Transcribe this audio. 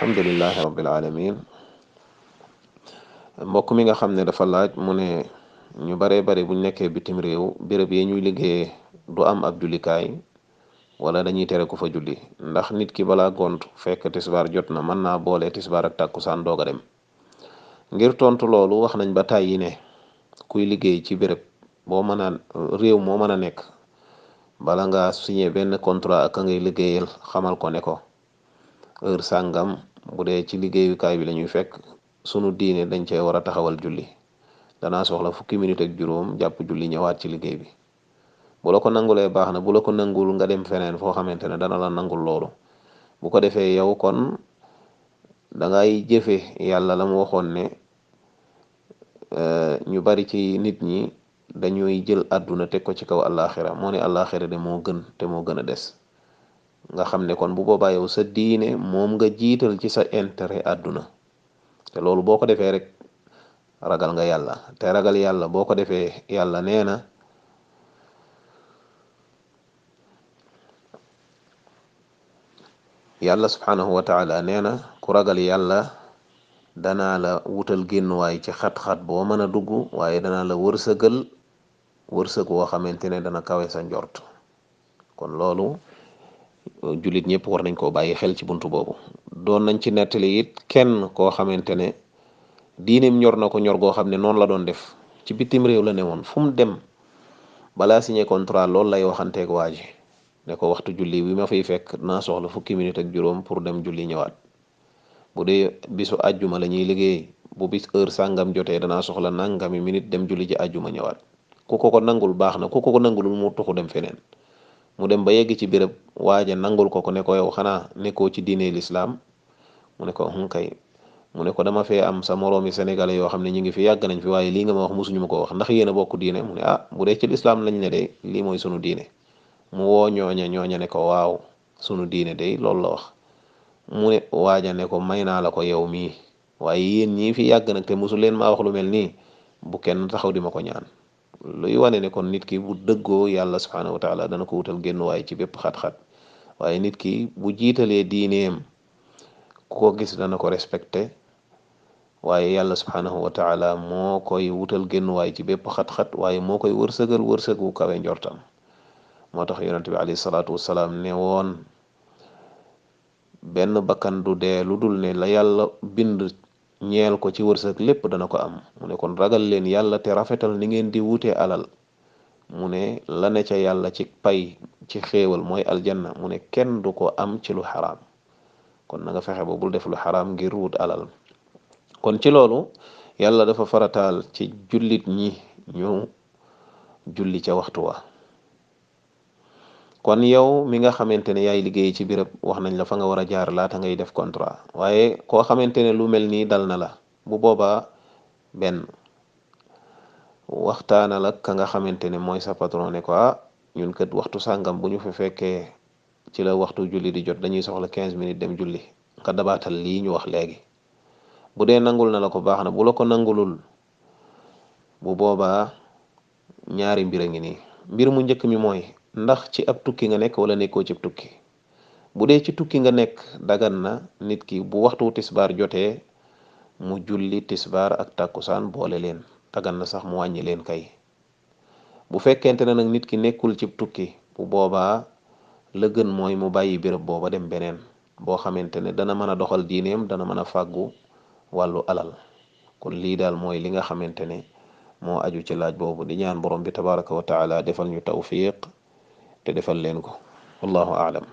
alhamdulillahi rabbil alamin mbokk mi nga xam ne dafa laaj mu ne ñu baree bari buñ nekkee bitim réew béréb yi ñuy liggéeyee du am ab jullikaay wala dañuy tere ku fa julli ndax nit ki balaa gont fekk tisbaar jot na mën naa boole tisbaar ak tàkkusaan doog a dem ngir tontu loolu wax nañ ba tàyyi ne kuy liggéey ci béréb boo mën a réew moo mën a nekk bala nga signé benn contrat ak a ngay liggéeyal xamal ko ne ko heure sàngam bu dee ci liggéeyukaay bi lañuy fekk sunu diine dañ cee war a taxawal julli danaa soxla fukki minute ak juróom jàpp julli ñëwaat ci liggéey bi bu la ko nangulee baax na bu la ko nangul nga dem feneen foo xamante ne dana la nangul loolu bu ko defee yow kon dangay jëfe yàlla la mu waxoon ne ñu bari ci nit ñi dañuy jël àdduna teg ko ci kaw àllaaxira moo ne àllaaxira de moo gën te moo gën a des nga xam ne kon bu boobaa yow sa diine moom nga jiital ci sa intérêt àdduna te loolu boo ko defee rek ragal nga yàlla te ragal yàlla boo ko defee yàlla nee na yàlla subhanahu wa taala nee na ku ragal yàlla danaa la wutal génnuwaay ci xat-xat boo mën a dugg waaye danaa la wërsëgal wërsëg woo xamante ne dana kawe sa njort kon loolu jullit ñëpp war nañ koo bàyyi xel ci buntu boobu doon nañ ci nettali it kenn koo xamante ne diineem ñor na ko ñor goo xam ne noonu la doon def ci bitim réew la ne woon fu mu dem balaa signé contrat loolu lay waxanteeg waa ji ne ko waxtu julli bi ma fiy fekk naa soxla fukki minute ak juróom pour dem julli ñëwaat bu dee bisu àjjuma la ñuy liggéey bu bis heure sàngam jotee danaa soxla nangami minute dem julli ji àjjuma ñëwaat ku ko nangul baax na ku ko nangulul mu tuxu dem feneen mu dem ba yegg ci béréb waaja nangul ko ne ko yow xanaa nekkoo ci diine lislaam mu ne ko kay mu ne ko dama fee am sa moroomi sénégalais yoo xam ne ñu ngi fi yàgg nañ fi waaye lii nga ma wax musuñu ma ko wax ndax yéen a bokk diine mu ne bu dee ci lislaam lañ ne de lii mooy sunu diine mu woo ñooña ne ko waaw sunu diine de loolu la wax mu ne waaja ne ko may naa la ko yow mii waaye yéen ñii fi yàgg nag te musu leen maa wax lu mel nii bu kenn taxaw di ma ko ñaan luy wane ne kon nit ki bu dëggoo yàlla subhanahu wa taala dana ko wutal génn waaye ci bépp xat-xat waaye nit ki bu jiitalee diineem ku ko gis dana ko respecté waaye yàlla subhanahu wa taala moo koy wutal génn waay ci bépp xat-xat waaye moo koy wërsëgal wërsëgu kawe njortam moo tax yonent bi alayhi salaatu wasalaam ne woon benn bakkan du dee lu dul ne la yàlla bind ñeel ko ci wërsëg lépp dana ko am mu ne kon ragal leen yàlla te rafetal ni ngeen di wutee alal mu ne la ne ca yàlla ci pay ci xéewal mooy aljanna mu ne kenn du ko am ci lu xaraam kon na nga fexe ba bul def lu xaraam ngir wut alal kon ci loolu yàlla dafa farataal ci jullit ñi ñu julli ca waxtu wa kon yow mi nga xamante ne yaay liggéey ci béréb wax nañ la fa nga war a jaar laata ngay def contrat waaye koo xamante ne lu mel nii dal na la bu boobaa benn waxtaanal ak ka nga xamante ne mooy sa patron ne ko ñun kat waxtu sàngam bu ñu fa fekkee ci la waxtu julli di jot dañuy soxla 15 minutes dem julli nga dabaatal lii ñu wax léegi bu dee nangul na la ko baax na bu la ko nangulul bu boobaa ñaari mbir a ngi nii mbir mu njëkk mi mooy ndax ci ab tukki nga nekk wala nekkoo ci tukki bu dee ci tukki nga nekk dagan na nit ki bu waxtu tisbaar jotee mu julli tisbaar ak takkusaan boole leen dagan na sax mu wàññi leen kay bu fekkente ne nag nit ki nekkul ci tukki bu boobaa la gën mooy mu bàyyi béréb booba dem beneen boo xamante ne dana mën a doxal diineem dana mën a fàggu wàllu alal kon lii daal mooy li nga xamante ne moo aju ci laaj boobu di ñaan borom bi tabaraka wa taala defal ñu tawfiq te defal leen ko wallahu aalam